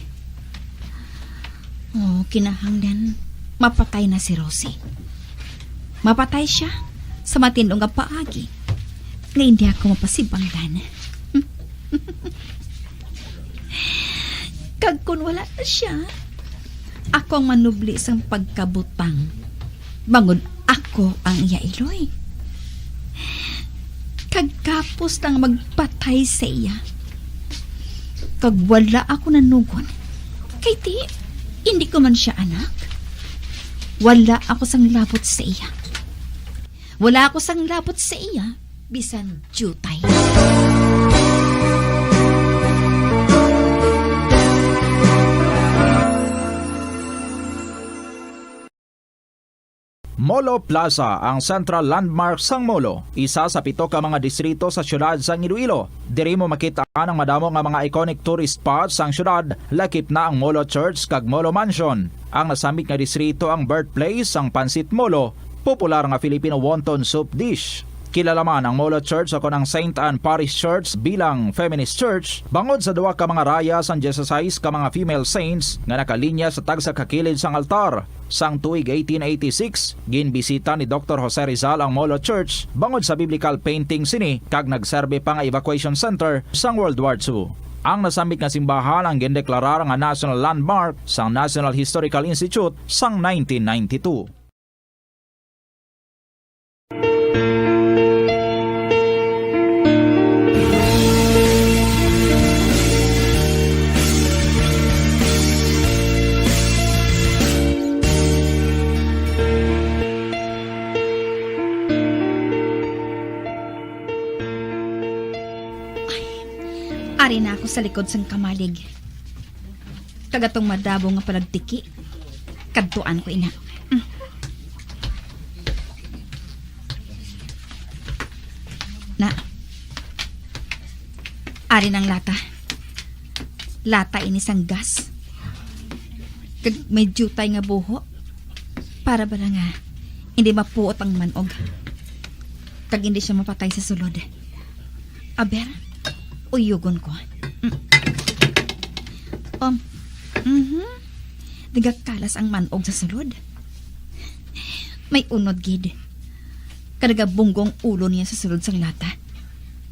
Oh, kinahanglan mapatay na si Rosie. Mapatay siya sa matindog nga paagi nga hindi ako mapasibangdan. Kag kon wala na siya, ako ang manubli sang pagkabutang, bangod ako ang iya iloy. Kag kapos lang magpatay sa iya, kag wala ako nanugon, kay ti, hindi ko man siya anak. Wala ako sang labot sa iya. Wala ako sang labot sa iya, bisan diutay. Molo Plaza, ang central landmark sang Molo, isa sa pito ka mga distrito sa siyudad sang Iloilo. Diri mo makita ang madamo nga mga iconic tourist spots sang siyudad, lakip na ang Molo Church kag Molo Mansion. Ang nasambit nga distrito ang birthplace sang Pancit Molo, popular nga Filipino wonton soup dish. Kilala man ang Molo Church, o kon ang Saint Anne Parish Church, bilang feminist church, bangod sa duha ka mga raya sang dieciséis ka mga female saints nga nakalinya sa tagsa ka kilid sang altar. Sang tuig eighteen eighty-six, ginbisita ni Doktor Jose Rizal ang Molo Church bangod sa biblical painting sini, kag nagserbi pa nga evacuation center sang World War Two. Ang nasambit nga simbahan ang gindeklarar nga national landmark sang National Historical Institute sang nineteen ninety-two. Ay, ari na ako sa likod sang kamalig. Kag atong madabo nga panagtiki, kadtuan ko ina. Mm. Na. Ari nang lata. Lata ini sang gas. Kag may diutay nga buho. Para bala nga hindi mapuot ang man-og. Kag hindi siya mapatay sa sulod. Aber, uyugon ko. Mm. Um, mhm. Nagakalas ang man-og sa sulod. May unod gid. Kag nagabunggo ang ulo niya sa sulod sang lata.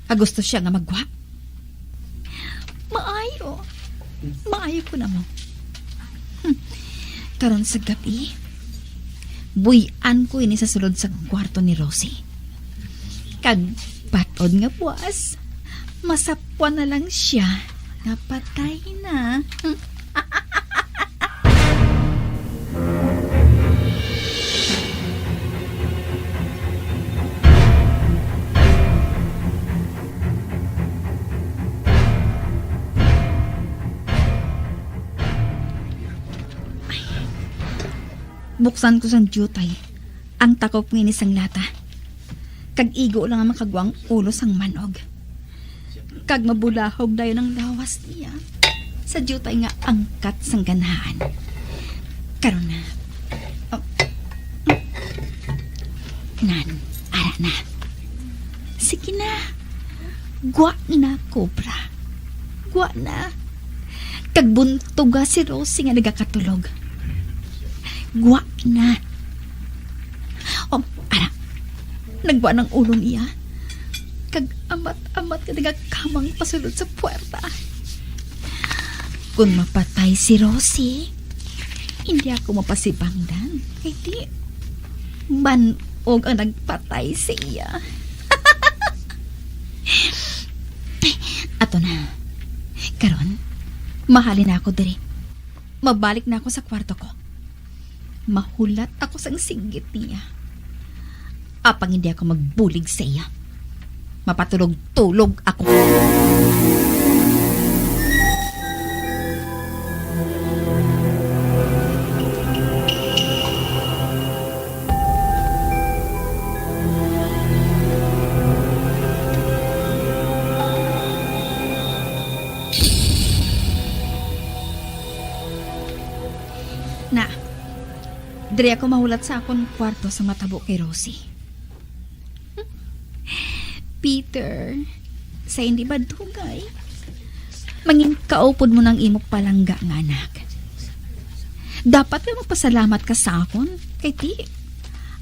Kag gusto siya nga maggwa. Maayo. Maayo ko na mo. Hmm. Karon sa gab-i, buy-an ko ini sa sulod sa kwarto ni Rosie. Kag patod nga buas, masapwan na lang siya nga patay na. Buksan ko sang diutay ang takop nga ini sang lata, kag igo lang ang makagwang ulo sang man-og. Kag mabulahog dayon ang lawas niya sa diutay nga angkat sang ganahan. Karon na. Oh. Nan, ara na. Sige na. Gwa na, Cobra. Gwa na. Kag buntuga si Rosie nga nagakatulog. Gwa na. Oh, ara. Naggwa ang ulo niya. Kag amat-amat nga nagakamang pasulod sa puwerta. Kung mapatay si Rosie, hindi ako mapasibangdan. Kay di, man-og ang nagpatay sa iya. Ato na. Karon, mahalin na ako diri. Mabalik na ako sa kwarto ko. Mahulat ako sang singgit niya. Apang hindi ako magbulig sa iya. Mapatulog-tulog ako. Na, diri ako mahulat sa akon kwarto sa matabo kay Rosie. Peter, sa hindi ba dugay? Mangin kaupod mo ng imo palangga nga anak. Dapat nga magpasalamat ka sa akon, kay ti,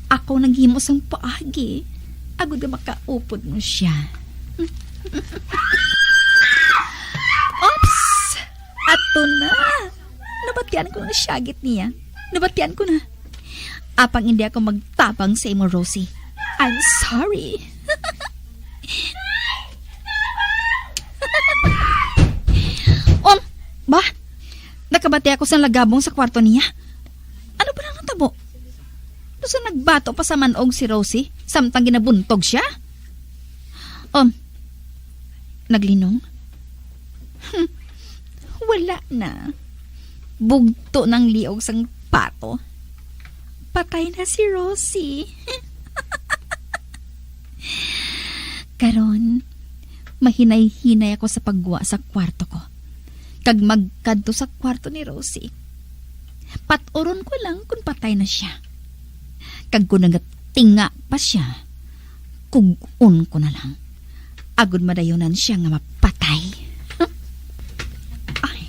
ako naghimo sang paagi, agud nga makaupod mo siya. Oops! Ato na! Nabatian ko na siya, git niya. Nabatian ko na. Apang hindi ako magtabang sa imo, Rosie. I'm sorry. Um, ba? Nakabati ako sa lagabong sa kwarto niya. Ano ba nang natabo? Basta nagbato pa sa manog si Rosie, samtang ginabuntog siya? Um, naglinong? Hmm, wala na. Bugto ng liog sang pato. Patay na si Rosie. Karon, mahinay-hinay ako sa pagwa sa kwarto ko, kag magkadto sa kwarto ni Rosie. Pat-uron ko lang kung patay na siya. Kag kung nagatinga pa siya, kug-on ko na lang, agud madayonan siya nga mapatay. Ay.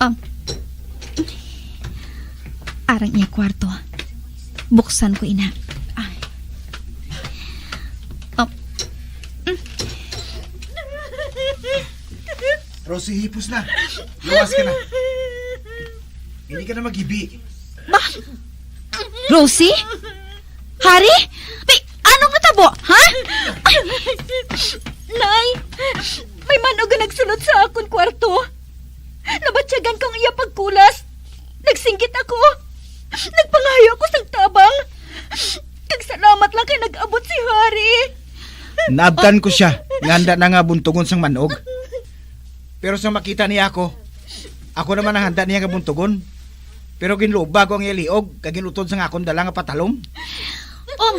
Um, arang iya kwarto. Buksan ko ina. Ay. Um, mm. Rosie, hipos na. Luwas ka na. Hindi ka na maghibi. Ba? Rosie? Harry? May, anong natabo, ha? Nay, may manog nga nagsulod sa akon kwarto. Nabatyagan ko ang iya pagkulas. Nagsinggit ako. Nagpangayo ako sang tabang. Kag salamat lang kay nag-abot si Harry. Naabtan ko siya nga handa na nga buntugon sang manog. Pero sa makita niya ako, ako naman ang handa niya nga buntugon. Pero ginluba ko ang iya liog kag ginutod sang akon dala nga patalom. Oh,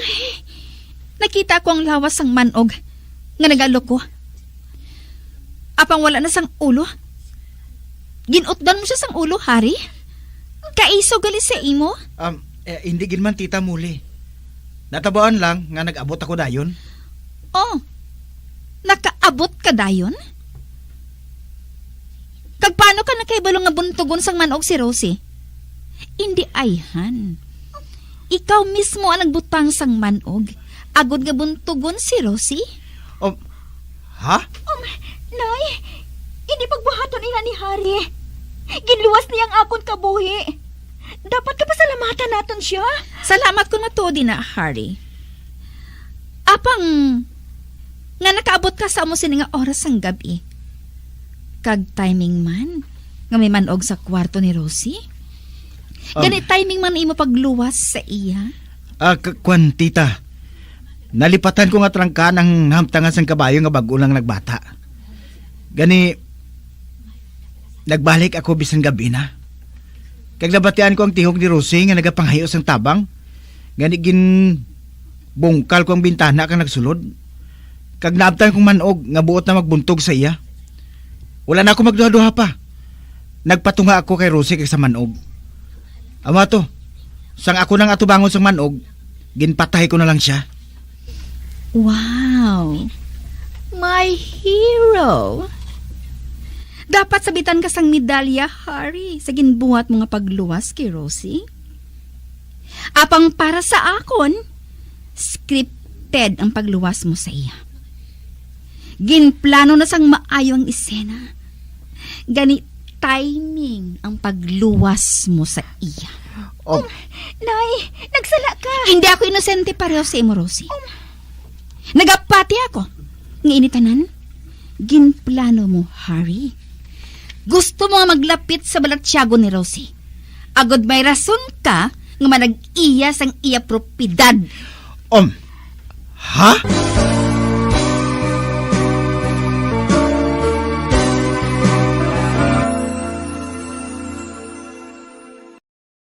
nakita ko ang lawas sang manog nga nag-alok ko. Apang wala na sang ulo. Ginutdan mo siya sang ulo, Harry? Kaiso gali sa imo? Um, eh, hindi gid man, Tita Muli. Natabaan lang nga nag-abot ako dayon. Oh, nakaabot ka dayon? Kag paano ka nakahibalo nga buntugon sang manog si Rosie? Indi ayhan. Ikaw mismo ang nagbutang sang manog, agod nga buntugon si Rosie? Um, ha? Um, Nay, hindi pagbuhaton ina ni Harry. Ginluwas niya ang akon kabuhi. Dapat ka pasalamatan naton siya. Salamat ko na tuod ina, Harry. Apang nga nakaabot ka sa amo sini nga oras sang gab-i. Kag timing man nga may manog sa kwarto ni Rosie. Um, Gani timing man imo pagluwas sa iya. Ah, k- kwan, Tita. Nalipatan ko nga trangkahan ang nahamtangan sang kabayo nga bag-o lang nagbata. Gani, nagbalik ako bisan gab-i na. Kag nabatian ko ang tihog ni Rosie nga nagapangayo sang tabang. Gani, ginbungkal ko ang bintana kag nagsulod. Kag naabtan kong manog nga buot na magbuntog sa iya. Wala na ako magduha-duha pa. Nagpatunga ako kay Rosie kag sa manog. Amo ato, sang ako nang atubangon sang manog, ginpatay ko na lang siya. Wow! My hero! Dapat sabitan ka sang medalya, Harry, sa ginbuhat mo nga pagluwas kay Rosie. Apang para sa akon, scripted ang pagluwas mo sa iya. Ginplano na sang maayo ang esena. Gani, timing ang pagluwas mo sa iya. Oh, Nay, nagsala ka. Hindi ako inosente pareho sa imo, Rosie. Nagapati ako nga ini tanan ginplano mo, Harry. Gusto mo nga maglapit sa balatyagon ni Rosie. agod may rason ka nga manag-iya sang iya propiedad. Um, ha?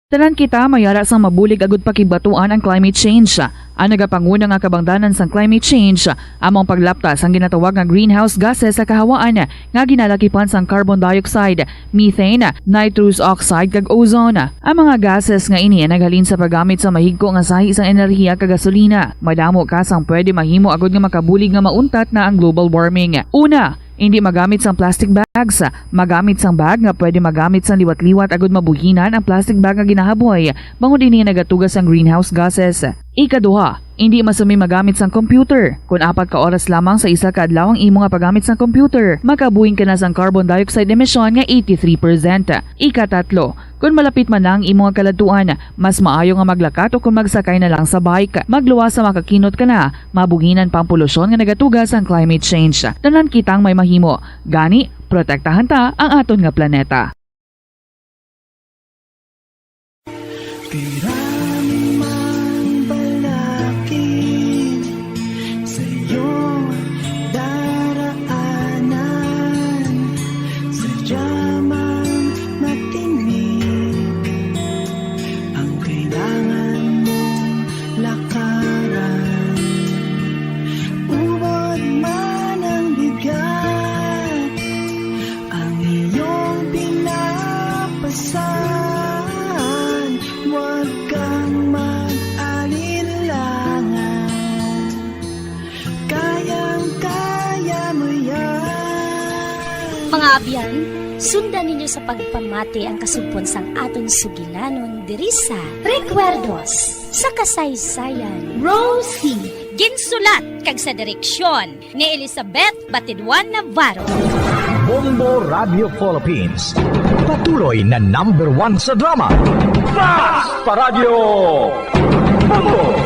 Tanan kita may ara sang mabulig agud pakigbatuan ang climate change. Ang nagapanguna nga kabangdanan sang climate change amo ang paglapta sang ginatawag nga greenhouse gases sa kahawaan nga ginalakipan sang carbon dioxide, methane, nitrous oxide, kag ozone. Ang mga gases nga ini naghalin sa paggamit sa mahigko nga sahi sang enerhiya kag gasolina. Madamo ka sang pwede mahimo agud nga makabulig nga mauntat na ang global warming. Una, indi magamit sang plastic bags. Magamit sang bag nga pwede magamit sang liwat-liwat agud mabuhinan ang plastic bag nga ginahaboy, bangod ini nagatuga sang greenhouse gases. Ikaduha, indi masumi magamit sang computer. Kon apat ka oras lamang sa isa ka adlaw ang imo nga paggamit sang computer, makabuhin ka na sang carbon dioxide emission nga eighty-three percent. Ikatatlo, kon malapit man na ang imo nga kaladtuan, mas maayo nga maglakat o kon magsakay na lang sa bike. Magluwas sa makakinot ka na, mabuhinan pa ang polusyon nga nagatuga sang climate change. Tanan kitang may mahimo. Gani, protektahan ta ang aton nga planeta. Pirang man balakid sa iyong daraanan, sadya mang matinik ang kailangan mong lakaran. Ubod man ang bigat, ang iyong pinapasan, huwag kang mag-alinlangan. Kayang-kaya mo yan. Mga abyan, sundan ninyo sa pagpamati ang kasugpon sang aton sugilanon diri sa Recuerdos sa Kasaysayan. Rosie. Ginsulat kag sa direksyon ni Elizabeth Batidwan Navarro. Bombo Radio Philippines, patuloy na number one sa drama. Fast pa Radyo! Bombo!